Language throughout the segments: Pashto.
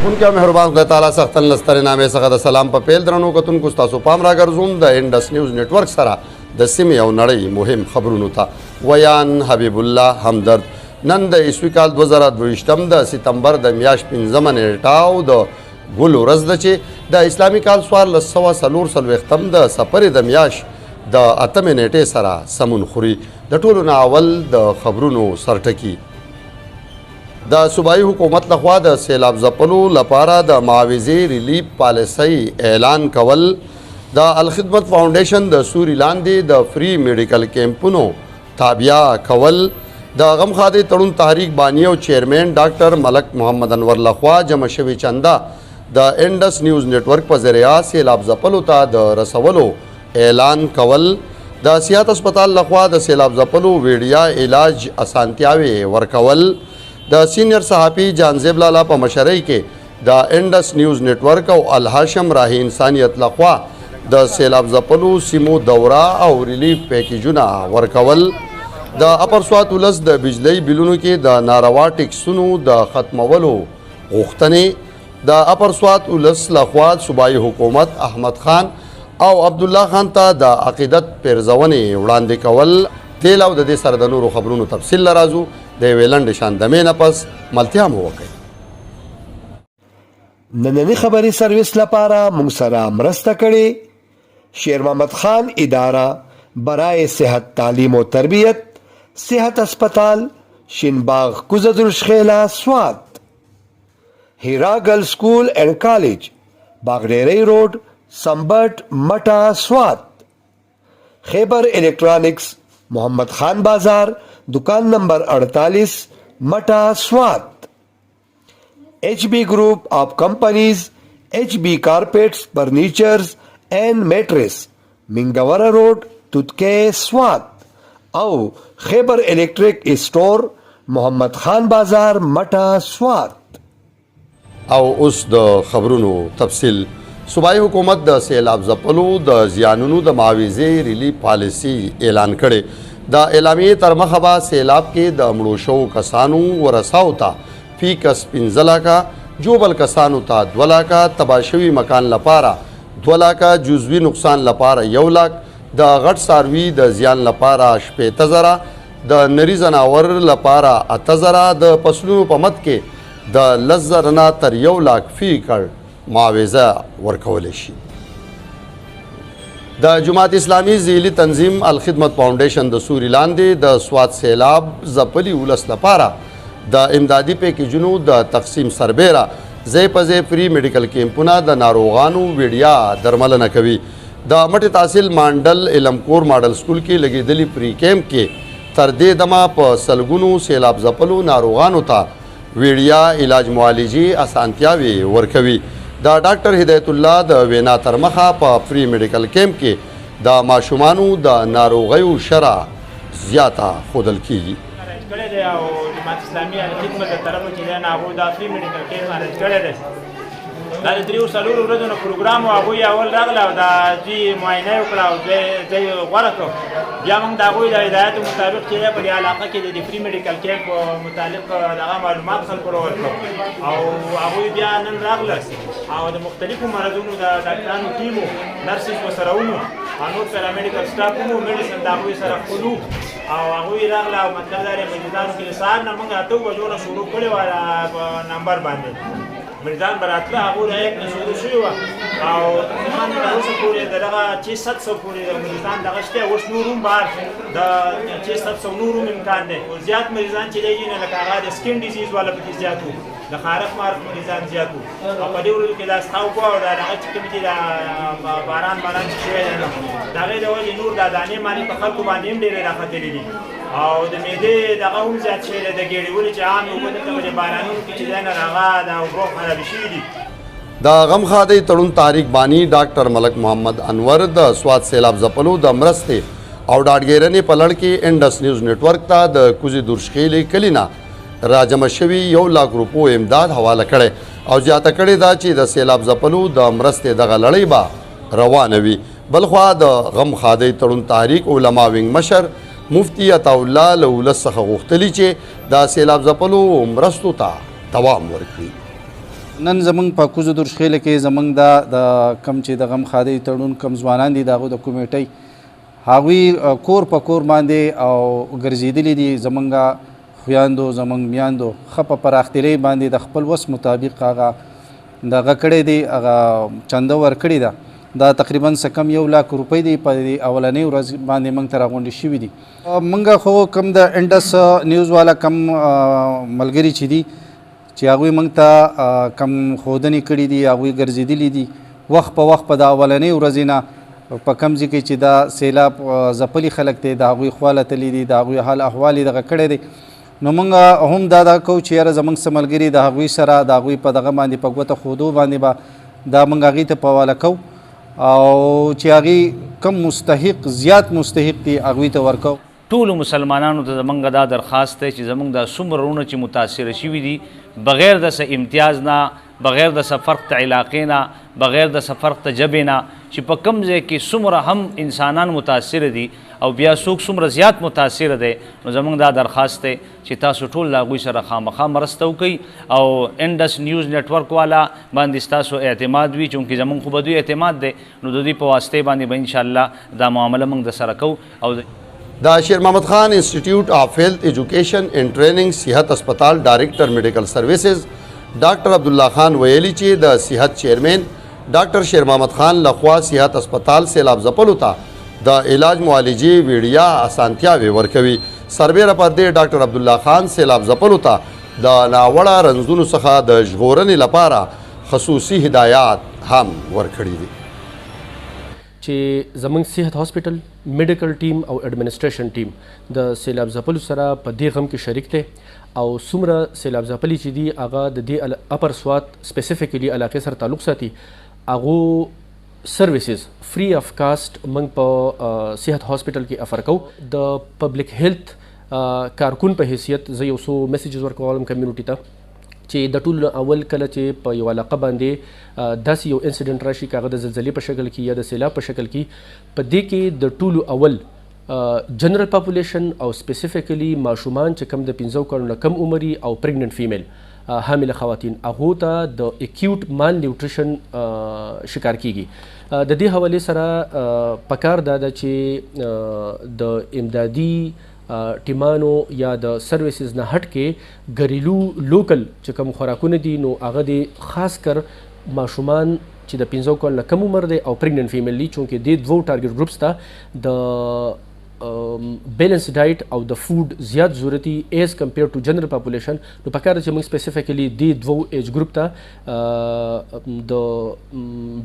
بخښونکی او مهربان خدای تعالی څښتن له سترې نامې څخه د سلام په پیل درنو کتونکو ستاسو پام راګرځوم د انډس نیوز نټورک سره د سیمې او نړۍ مهم خبرونو ته. ویان حبیب الله همدرد. نن د عیسوي کال 2022 د ستمبر د میاشت 5مه نیټه او د ګل ورځ ده چې د اسلامي کال 1444 د سپرې د میاشت د 8مې نیټې سره سمون خوري. د ټولو نه اول د خبرونو سرټکي. د صوبایي حکومت لخوا د سیلاب ځپلو لپاره د معاوضې ریلیف پالیسۍ اعلان کول، د الخدمت فاونډیشن د سوري لاندې د فری میډیکل کیمپونو تابیا کول، د غمخادې تړون تحریک بانی او چیرمن ډاکټر ملک محمد انور لخوا جمع شوی چنده د انډس نیوز نټورک په ذریعہ سیلاب ځپلو ته د رسولو اعلان کول، د صحت هسپتال لخوا د سیلاب ځپلو ویډیا علاج اسانتیاوې ورکول، د سینیئر صحافي جانزیب لالا په مشرۍ کې د انډس نیوز نټورک او الهاشم راهي انسانیت لخوا د سیلاب ځپلو سیمو دوره او ریلیف پیکیجونه ورکول، د اپر سوات ولس د بجلۍ بلونو کې د ناروا ټیکسونو د ختمولو غوښتنې، د اپر سوات ولس لخوا صوبایي حکومت احمد خان او عبدالله خان ته د عقیدت پیرزونې وړاندې کول. تیل او د دې سره د نورو خبرونو تفصیل لرازو د یوې لنډې شان دمې نه پس ملتیا مو وکړئ. نننی خبري سرویس لپاره موږ سره مرسته کړې شیر محمد خان اداره برای صحت تعلیم و تربیت، صحت هسپتال، شینباغ، کوزه درشخیله، سوات. هیرا ګرل سکول اینډ کالج، باغډیرۍ روډ، سمبټ، مټا، سوات. خیبر الکترانکس، محمد خان بازار، دکان نمبر 48، مټا، سوات. H B group of companies, H B carpets, furnitures and mattress, Mingora road, توتکې، سوات. او خیبر الکتریک سٹور، محمد خان بازار، مټا، سوات. او اوس د خبرونو تفصیل. صوبایي حکومت د سیلاب ځپلو د زیانونو د معاوضې ریلیف پالیسي اعلان کړې. د اعلامیې تر مخه به سیلاب کې د مړو شوو کسانو ورثاو ته فی کس 5 لاکه، ژوبل کسانو ته 2 لاکه، تباه شوي مکان لپاره 2 لاکه، جزوي نقصان لپاره 1 لاک، د غټ څاروي د زیان لپاره 60,000، د نري ځناور لپاره 8000، د فصلونو په مد کې د 10,000 نه تر 1 لاک فی ایکړ معاوضه ورکول شي. د جماعت اسلامي ذیلي تنظیم الخدمت فاونډیشن د سوري لاندې د سوات سیلاب ځپلي ولس لپاره د امدادي پیکیجونو د تقسیم سربېره ځای په ځای فری میډیکل کیمپونه د ناروغانو وړیا درملنه کوي. د مټې تحصیل مانډل علم کور ماډل سکول کې لګېدلي فری کیمپ کې تر دې دمه په سلګونو سیلاب ځپلو ناروغانو ته وړیا علاج معالجې اسانتیاوې ورکوي. د ډاکټر هدایت الله د وینا تر مخه په فری میډیکل کیمپ کې د ماشومانو د ناروغیو شرح زیاته ښودل کیږي. ارنج کړی دی او جماعت اسلامي الخدمت د طرفه چې دی نو هغوی دا فری میډیکل کیمپ ارنج کړی دی. دا د دریو څلورو ورځو نه پروګرام و. هغوی اول راغله او دا دوی معاینه یې وکړه او ځای ځای یې غوره کړو. بیا موږ د هغوی د هدایاتو مطابق چې دی په دې علاقه کې د فری میډیکل کیمپ متعلق دغه معلومات خلکو له ورکړو او هغوی بیا نن راغله او د مختلفو مرضونو د ډاکټرانو ټیم و، نرسز ورسره وو او نور پیرامیډیکل سټاف وو، میډیسن د هغوی سره خپل وو او هغوی راغله. او مطلب دا دی، مریضانو کې سهار نه موږ 8 بجو نه شروع کړې وه. په نمبر باندې مریضان به راتله. هغوی له یک نه شروع شوې وه او تقریبا تر اوسه پورې د دغه 600-700 پورې د مریضان دغه شته. اوس نور هم بهر د 600-700 نور هم امکان دی. خو زیات مریضان چې دی نه لکه هغه د سکین ډیزیز والا پکې زیات وو، د خارښ مارښ مریضان زیات وو. او په دې ورځو کې دا سخاو کو او دا دغه چې کوم چې دا باران باران چې شوی دی نو د هغې د وجې نور دا دانې مانې په خلکو باندې هم ډېرې راختلې دي او د معدې دغه هم زیات شوی دی، د ګېډې. ولې چې عامې اوبه دلته په دې بارانونو کې چې دی نه هغه دا اوبه خرابې شوي دي. د غمخادۍ تړون تحریک بانی ډاکټر ملک محمد انور د سوات سیلاب ځپلو د مرستې او ډاډګیرنې په لړ کې انډس نیوز نټورک ته د کوزې درشخیلې کلي نه راجمع شوي 1 لاک روپو امداد حواله کړی او زیاته کړې ده چې د سیلاب ځپلو د مرستې دغه لړۍ به روانه وي. بلخوا د غم ښادۍ تړون تحریک علما وینګ مشر مفتي عطاالله له ولس څخه غوښتلي چې د سیلاب ځپلو مرستو ته دوام ورکړي. نن زمونږ په کوزو درشخېله کې زمونږ دا د کم چې د غم ښادۍ تړون کم ځوانان دي د هغو د کمیټۍ هغوی کور په کور باندې او ګرځېدلي دي. زمونږ خویندو زمونږ میندو ښه په پراختیلۍ باندې د خپل وس مطابق هغه دغه کړی دی، هغه چنده ورکړې ده. دا تقریبا څه کم 1 لاک روپۍ دی په دې اولنۍ ورځ باندې موږ ته راغونډې شوي دي. موږ خو کم د انډس نیوز والا کم ملګري چې دي چې هغوی موږ ته کم ښودنې کړي دي، هغوی ګرځېدلي دي وخت په وخت په دا اولنۍ ورځې نه په کم ځای کې چې دا سیلاب ځپلي خلک دی د هغوی خواله تللي دي، د هغوی حال احوال یې دغه کړی دی. نو موږ هم دا دا کوو چې یاره زموږ څه ملګري د هغوی سره د هغوی په دغه باندې په ګوته ښودو باندې به دا موږ هغوی ته په حواله کوو او چې هغوی کم مستحق زیات مستحق دي هغوی ته ورکوو. ټولو مسلمانانو ته زمونږ دا درخواست دی چې زمونږ دا څومره وروڼه چې متاثره شوي دي بغیر د څه امتیاز نه، بغیر د څه فرق ته علاقې نه، بغیر د څه فرق ته ژبې نه، چې په کوم ځای کې څومره هم انسانان متاثره دي او بیا څوک څومره زیات متاثره دی، نو زمونږ دا درخواست دی چې تاسو ټول له هغوی سره خامخا مرسته وکړئ او انډس نیوز نیټورک والا باندې ستاسو اعتماد وي، چونکې زمونږ خو به دوی اعتماد دی، نو د دوی په واسطې باندې به انشاءالله دا معامله موږ د سره کوو. او د شیر محمد خان انسټیټیوټ آف هیلث ایجوکیشن اینډ ټریننګ صحت اسپتال ډایریکټر میډیکل سروسز ډاکټر عبدالله خان ویلي چې د صحت چیئرمین ډاکټر شیر محمد خان لخوا صحت اسپتال سیلاب ځپلو ته د علاج معالجې وړیا اسانتیاوې ورکوي. سربېره پر دې ډاکټر عبدالله خان سیلاب ځپلو ته د ناوړه رنځونو څخه د ژغورنې لپاره خصوصي هدایات هم ورکړي دي. چې زمونږ صحت هاسپټل میډیکل ټیم او اډمنسټریشن ټیم د سیلاب ځپلو سره په دې غم کې شریک دی او څومره سیلاب ځپلي چې دي هغه د دې اپر سوات سپیسیفیکلی علاقې سره تعلق ساتي، هغو سرویسز فری اف کاست موږ په صحت هاسپټل کې افر کوو. د پبلک هیلث کارکون په حیثیت زه یو څو میسجز ورکولم کمیونټي ته چې د ټولو نه اول کله چې په یو علاقه باندې داسې یو انسیډنټ راشي که هغه د زلزلې په شکل کې یا د سیلاب په شکل کې، په دې کې د ټولو اول جنرال پاپولیشن او سپیسیفیکلی ماشومان چې کم د 5 کالو نه کم عمر او پریګننټ فیمیل حامله خواتین هغو ته د اکیوټ مال نیوټریشن شکار کیږي. د دې حوالې سره پکار دا ده چې د امدادي ټیمانو یا د سرویسز نه هټ کې ګریلو لوکل چې کوم خوراکونه دي نو هغه دې خاص کر ماشومان چې د 5 کال نه کم عمر دی او پریګننټ فیمیل دي، چونکې دې دوو ټارګټ ګروپس ته د بیلنس ډایټ او د فوډ زیات ضرورت دي ایز کمپیر ټو جنرال پاپولیشن. نو پکار ده چې موږ سپیسیفیکلی دې دوو ایج ګروپ ته د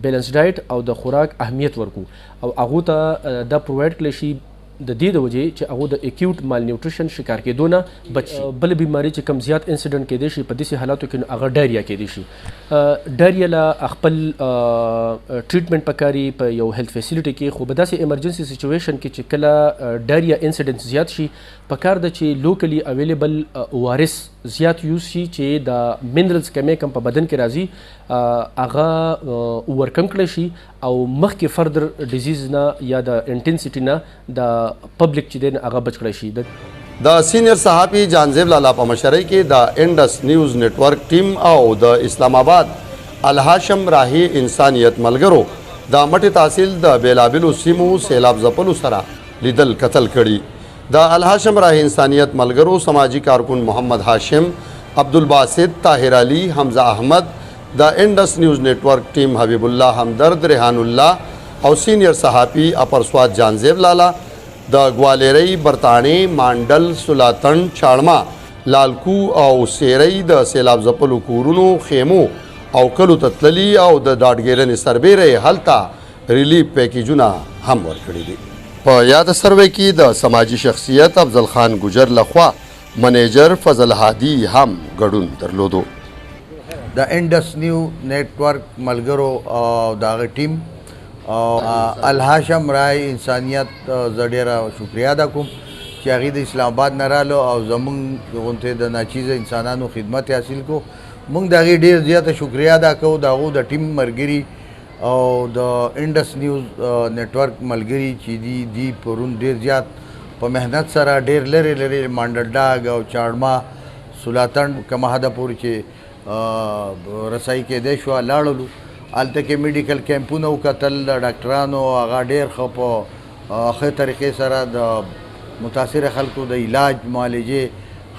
بیلنس ډایټ او د خوراک اهمیت ورکو او هغو ته دا پرووایډ کړی شي د دې د وجې چې هغو د اکیوټ مال نیوټریشن شکار کېدو نه بچ شي. بله بیماري چې کم زیات انسیډنټ کېدی شي په داسې حالاتو کې نو هغه ډایریا کېدی شي. ډایریا له خپل ټریټمنټ پکاري په یو هیلث فیسیلیټي کې، خو په داسې ایمرجنسي سچویشن کې چې کله ډایریا انسیډنټ زیات شي پکار ده چې لوکلی اویلیبل او آر اس زیات یوز شي چې د منرلز کمی کم په بدن کې راځي هغه اوورکم کړی شي او مخکې فردر ډیزیز نه یا د انټنسټي نه د پبلک چې دی هغه بچ کړی شي. د سینئر صحافي جانزیب لالا په مشرۍ کې د انډس نیوز نیټورک ټیم او د اسلام آباد الهاشم راهي انسانیت ملګرو د مټې تحصیل د بېلابېلو سیمو سیلاب ځپلو سره لیدل کتل کړي. د الهاشم راهي انسانیت ملګرو سماجي کارکون محمد هاشم، عبدالباسط، طاهر علي، حمزه احمد، د انډس نیوز نیټورک ټیم حبیب الله همدرد، ریحان الله او سینئر صحافي اپر سوات جانزیب لالا د ګوالیرۍ، برتاڼې، مانډل، سلاتن، چاړما، لالکو او سیرۍ د سیلاب ځپلو کورونو، خیمو او کلو ته تللي او د ډاډګیرنې سربېره یې هلته ریلیف پیکیجونه هم ورکړي دي. په یاده سروې کې د سماجي شخصیت افضل خان ګجر لخوا منیجر فضل هادي هم ګډون درلودو. د انډس نیو نیټورک ملګرو او د هغه ټیم او الهاشم رای انسانیت زه ډېره شکریه ادا کوم چې هغوی د اسلام آباد نه رالو او زمونږ غوندې د ناچیزه انسانانو خدمت یې حاصل کړو. مونږ د هغې ډېر زیاته شکریه ادا کوو. د هغو د ټیم ملګري او د انډس نیوز نیټورک ملګري چې دي دی پرون ډېر زیات په محنت سره ډېر لرې لرې مانډل ډاګ او چاړما سلاتن کومه حده پورې چې رسایي کېدای شوه لاړلو. هلته کې میډیکل کیمپونه وکتل، د ډاکټرانو هغه ډېر ښه په ښه طریقې سره د متاثره خلکو د علاج معالجې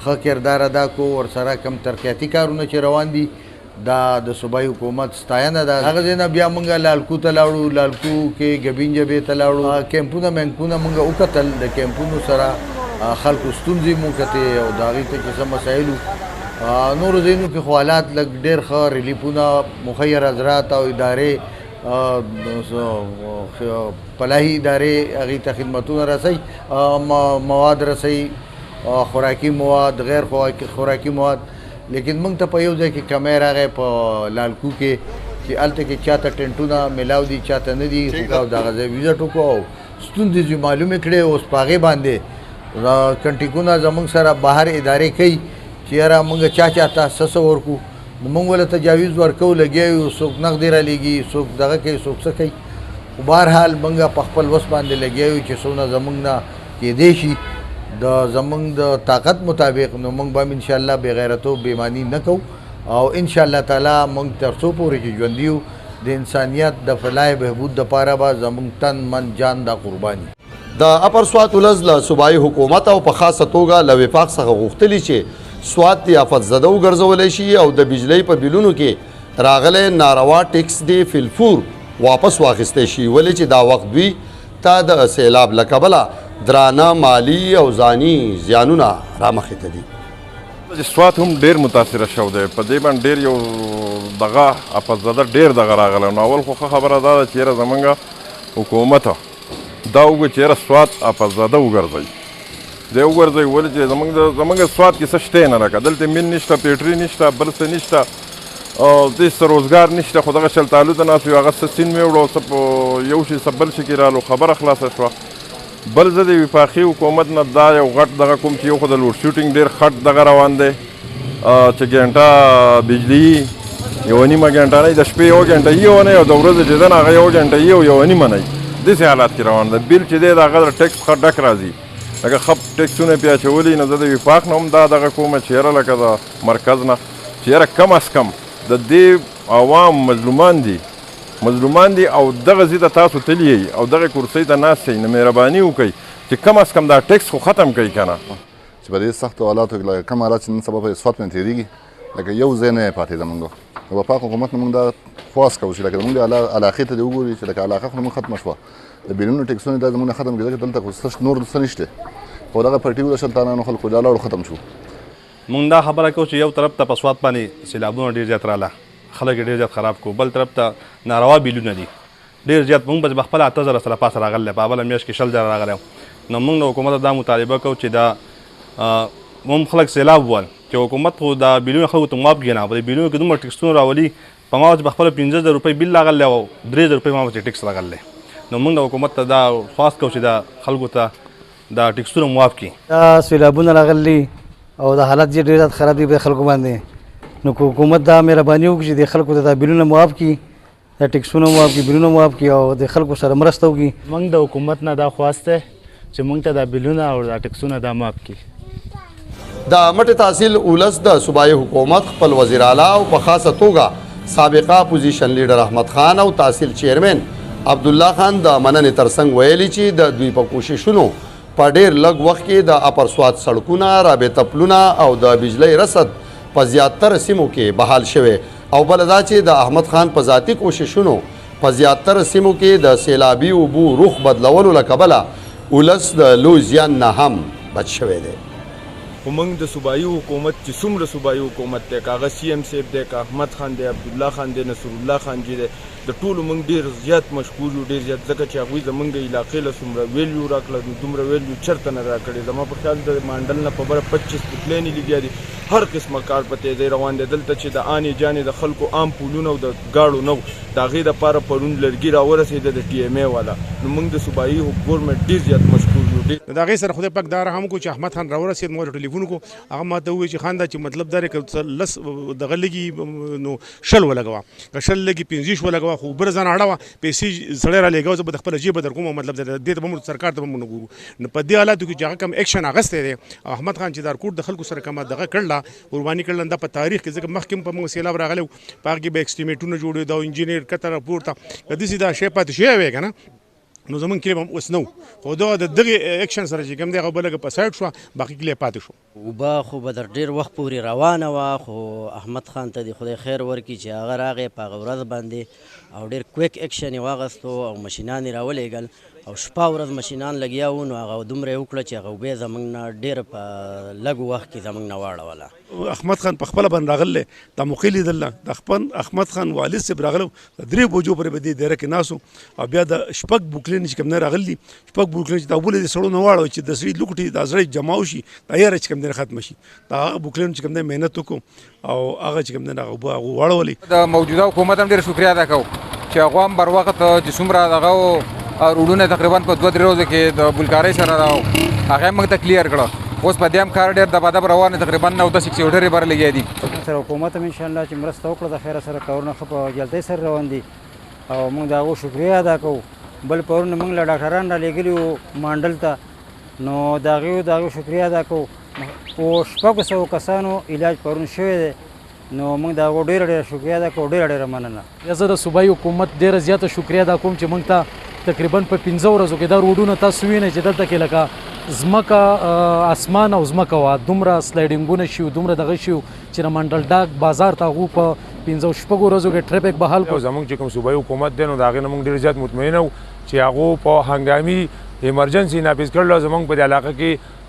ښه کردار ادا کو. ورسره کم ترقیاتي کارونه چې روان دي دا د صوبایي حکومت ستاینه ده. هغه ځای نه بیا موږ لالکو ته لاړو، لالکو کې ګبین جبې ته لاړو، کیمپونه مینکونه موږ وکتل. د کیمپونو سره خلکو ستونزې مو وکتې او د هغې ته چې څه مسایل وو. نورو ځایونو کې خو حالات لږ ډېر ښه ریلیفونه مخیر حضرات او ادارې فلاحي ادارې هغې ته خدمتونه رسوي، مواد رسوي، خوراکي مواد، غیر خوراکي مواد. لیکن موږ ته په یو ځای کې کمی راغی په لالکو کې چې هلته کې چاته ټینټونه میلاو دي چاته نه دي، خو د هغه ځای ویزټ وکړو او ستونزې یې معلومې کړې. اوس په هغې باندې کنټیکونه زموږ سره بهر ادارې کوي چې یاره موږ چا چا ته څه څه ورکړو، نو موږ ورله تجاویز ورکوو، لګیا یو، څوک نغدې رالیږي، څوک دغه کوي، څوک څه کوي. خو بهرحال موږ په خپل وس باندې لګیا یو چې څونه زموږ نه کېدی شي د زموږ د طاقت مطابق، نو موږ به هم انشاءالله بې غیرتوب بې معنی نه کوو او انشاءالله تعالی موږ تر څو پورې چې ژوندي یو د انسانیت د فلاح بهبود دپاره به زموږ تن من جان دا قرباني. د اپر سوات ولس له صوبایي حکومت او په خاصه توګه له وفاق څخه غوښتلي چې سوات دې آفت زده وګرځولی شي او د بجلۍ په بلونو کې راغلی ناروا ټیکس دې فلفور واپس واخیستی شي، ولې چې دا وخت دوی ته د سیلاب له کبله درانه مالي او ځاني زیانونه رامخې ته دي. سوات هم ډېر متاثره شو دی، په دې باندې ډېر یو دغه آفت زده ډېر دغه راغلی. نو اول خو ښه خبره دا ده چې یاره زمونږ حکومت دا وګوري چې یاره سوات آفت زده وګرځوي، دی وګرځوي، ولې چې زمونږ سوات کې څه شته نه، لکه دلته میل نشته، پیټري نشته، بل څه نشته، دې څه روزګار نشته. خو دغه شلتالو ته ناست یو، هغه څه سیند مې وړو، څه په یو شي څه بل شي کې رالو، خبره خلاصه شوه. بل زه د وفاقي حکومت نه دا یو غټ دغه کوم چې یو خو د لوډ شوټینګ ډېر خټ دغه روان دی چې ګنټه بجلي یوه نیمه ګنټه نه، د شپې یوه ګنټه یو نه او د ورځې چې ده نه هغه یوه ګنټه یو یوه نیمه نه، داسې حالات کې روان دی. بیل چې دی د هغه د ټیکس ښه ډک راځي، لکه ښه ټیکسونه پې اچولي. نو زه د وفاق نه هم دا دغه کومه چې یاره لکه د مرکز نه چې یاره کم از کم د دې عوام مظلومان دي، مظلومان دي او دغه ځای ته تاسو تللي یئ او دغه کرسۍ ته ناست یئ، نو مهرباني وکړئ چې کم از کم دا ټیکس خو ختم کړئ که نه. چې په دې سختو حالاتو کې لکه کوم حالات چې نن سبا په سوات باندې تېرېږي، لکه یو ځای نه پاتې زمونږ. نو وفاق حکومت نه موږ دا خواست کوو چې لکه زمونږ علاقې ته دې وګوري چې لکه علاقه خو موږ ختمه شوه، د بیلونو ټیکسونه دا زمونږ ختم کړي، ځکه دلته خو څه نور څه نشته، خو دغه پټي و د شلتانانو خلکو دا لاړو ختم شو. موږ دا خبره کوو چې یو طرف ته په سوات باندې سیلابونه ډېر زیات راله، خلک یې ډېر زیات خراب کړو، بل طرف ته ناروا بیلونه دي ډېر زیات. موږ به خپله 8000 سره پاسه راغلی، په اوله میاشت کې 20,000 راغلی. نو موږ له حکومته دا مطالبه کوو چې دا موږ خلک سیلاب ووال چې حکومت خو دا بیلونه خلکو ته معاف کړي نه، په دې بیلونو کې دومره ټیکسونه راولي، په ما په خپله 5000 روپۍ بیل راغلی او 3000 روپۍ ما پسې ټیکس راغلی. نو موږ د حکومت ته دا خواست کوو چې دا خلکو ته دا ټیکسونه معاف کړي. دا سیلابونه راغلي او دا حالت یې ډېر زیات خراب دی په خلکو باندې، نو که حکومت دا مهرباني وکړي چې د خلکو ته دا بیلونه معاف کړي، دا ټیکسونه معاف کړي، بیلونه معاف کړي او د خلکو سره مرسته وکړي. موږ د حکومت نه دا خواست دی چې موږ ته دا بیلونه او دا ټیکسونه دا معاف کړي. د مټې تحصیل ولس د صوبایي حکومت خپل وزیر اعلی او په خاصه توګه سابقه اپوزیشن لیډر احمد خان او تحصیل چیئرمین عبدالله خان د مننې ترڅنګ ویلي چې د دوی په کوششونو په ډېر لږ وخت کې د اپر سوات سړکونه، رابطه پلونه او د بجلۍ رسد په زیاتره سیمو کې بحال شوی او بله دا چې د احمد خان په ذاتي کوششونو په زیاتره سیمو کې د سیلابي اوبو رخ بدلولو له کبله ولس د لوی زیان نه هم بچ شوی دی. خو موږ د صوبایي حکومت چې څومره صوبایي حکومت دی، که هغه سي ایم صاحب دی، که احمد خان دی، عبدالله خان دی، نصرالله خان جي دی، د ټولو موږ ډېر زیات مشکور یو، ډېر زیات، ځکه چې هغوی زمونږ علاقې له څومره ویلیو راکړه نو دومره ویلیو چېرته نه راکړې. زما په خیال د مانډل نه په بره 25 پکلینې لګیا دي، هر قسمه کار په تیزۍ روان دی. دلته چې د آنې جانې د خلکو عام پولونه او د ګاړو نه وو، د هغې دپاره پرون لرګي راورسېده د ټي ایم ای والا. نو موږ د صوبایي ګورنمنټ ډېر زیات مشکور یو. نو د هغې سره خدای پاک دا رحم وکړو چې احمد خان راورسېد، ما ورته ټلیفون وکړو، هغه ما ته وویل چې خان دا چې مطلب دا دی که لس دغه لګي نو 20 ولګوه، که 20 لګي 25 ولګوه، خو اوبه ځان اړوه، پیسې سړی رالیږه، زه به د خپله جیبه در کوم، مطلب دا دی، دې ته به موږ سرکار ته به موږ نه ګورو. نو په دې حالاتو کې چې هغه کوم اکشن اخیستی دی، احمد خان چې د ارکوټ د خلکو سره کومه دغه کړله، قرباني کړله، دا په تاریخ کې ځکه مخکې هم په موږ سیلاب راغلی و، په هغه کې به ایکسټیمیټونه جوړېده او انجینر کته راپورته، که داسې دا شی پاتې شوی وی که نه نو زمونږ کلی به هم اوس نه و، خو دغه د دغې اکشن سره چې کوم دی هغه به لږه په سایډ شوه، باقي کلی پاتې شو. اوبه خو به تر ډېر وخت پورې روانه وه، خو احمد خان ته دې خدای خیر ورکړي چې هغه راغی په هغه ورځ باندې او ډېر کویک اکشن یې واغستو او مشینان یې راولېږل او شپه ورځ مشینان لګیا وو، نو هغه دومره یې وکړه چې هغه اوبه یې زموږ نه ډېر په لږ وخت کې زموږ نه واړوله. احمد خان په خپله باندې راغلی، دا موقع لیدله، د خپل احمد خان والد صاحب راغلی، د 3 بجو پورې به دې دیره کې ناست او بیا د 6 بوکلین چې کوم نه راغلي دي، 6 بوکلین چې دا اوبه له دې سړو نه واړوي چې د سړي لوکټې دا زړه جمع شي، دا یاره چې کوم دی ختمه شي، دا هغه بوکلین چې کوم دی محنت وکړو او هغه چې کوم دی هغه اوبه هغه واړولې. د موجوده حکومت هم ډېره شکریه ادا کوو چې هغه هم بر وخت چې څومره دغه روډونه تقریبا په 2-3 ورځو کې د بلکارۍ سره راو هغه موږ ته کلیر کړه. اوس په دې هم کار ډېر دبادب روان دی، تقریبا 9-10 ایکسیوټرې بر لګیا دي. سره حکومت هم انشاءالله چې مرسته وکړه، د خیره سره کارونه ښه په جلدۍ سره روان دي او موږ د هغو شکریه ادا کوو. بل پرون موږ له ډاکټران را لېږلي وو مانډل ته، نو د هغې شکریه ادا کوو. او 600 کسانو علاج پرون شوی دی، نو موږ د هغو ډېره ډېره شکریه ادا کوو، ډېره ډېره مننه. زه د صوبایي حکومت ډېره زیاته شکریه ادا کوم چې موږ ته تقریبا په 5 ورځو کې دا روډونه تاسو وینئ چې دلته کې لکه ځمکه اسمان او ځمکه وه، دومره سلایډینګونه شي، دومره دغه شي چې د منډل ډاک بازار ته هغو په 5-6 ورځو کې ټریفک بحال کړو. زمونږ چې کوم صوبایي حکومت دی نو د هغې نه موږ ډېر زیات مطمئن وو چې هغو په هنګامي ایمرجنسي نافذ کړل، زمونږ په دې علاقه کې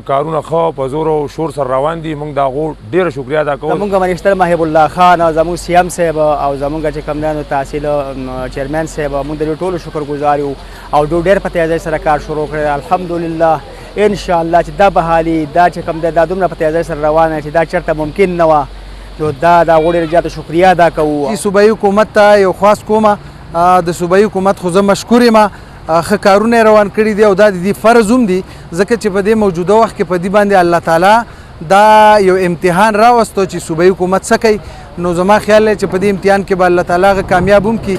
کارونه ښه په زور او شور سره روان دي. موږ د هغو ډېره شکریه ادا کوو. زمونږ منسټر محب الله خان، زمونږ سي ام صاحب او زمونږ چې کوم دی نو تحصیل چیرمن صاحب، موږ د دې ټولو شکرګزار یو او ډېر په تیزۍ سره کار شروع کړی. الحمدلله انشاءالله چې دا بحالي دا چې کوم دی دا دومره په تیزۍ سره روانه چې دا چېرته ممکن نه وه، نو دا د هغو ډېره زیاته شکریه ادا کوو. صوبایي حکومت ته یو خواست کومه، د صوبایي حکومت خو زه مشکور یم، ښه کارونه یې روان کړي دي او دا د دې فرض هم دي، ځکه چې په دې موجوده وخت کې په دې باندې الله تعالی دا یو امتحان راوستو چې صوبایي حکومت څه کوي، نو زما خیال دی چې په دې امتحان کې به الله تعالی هغه کامیاب هم کړي.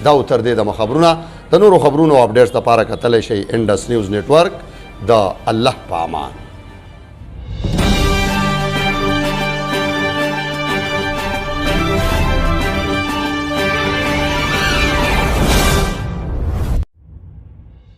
دا و تر دې دمه خبرونه. د نورو خبرونو او اپډیټس لپاره کتلی شئ انډس نیوز نېټورک. د الله په امان.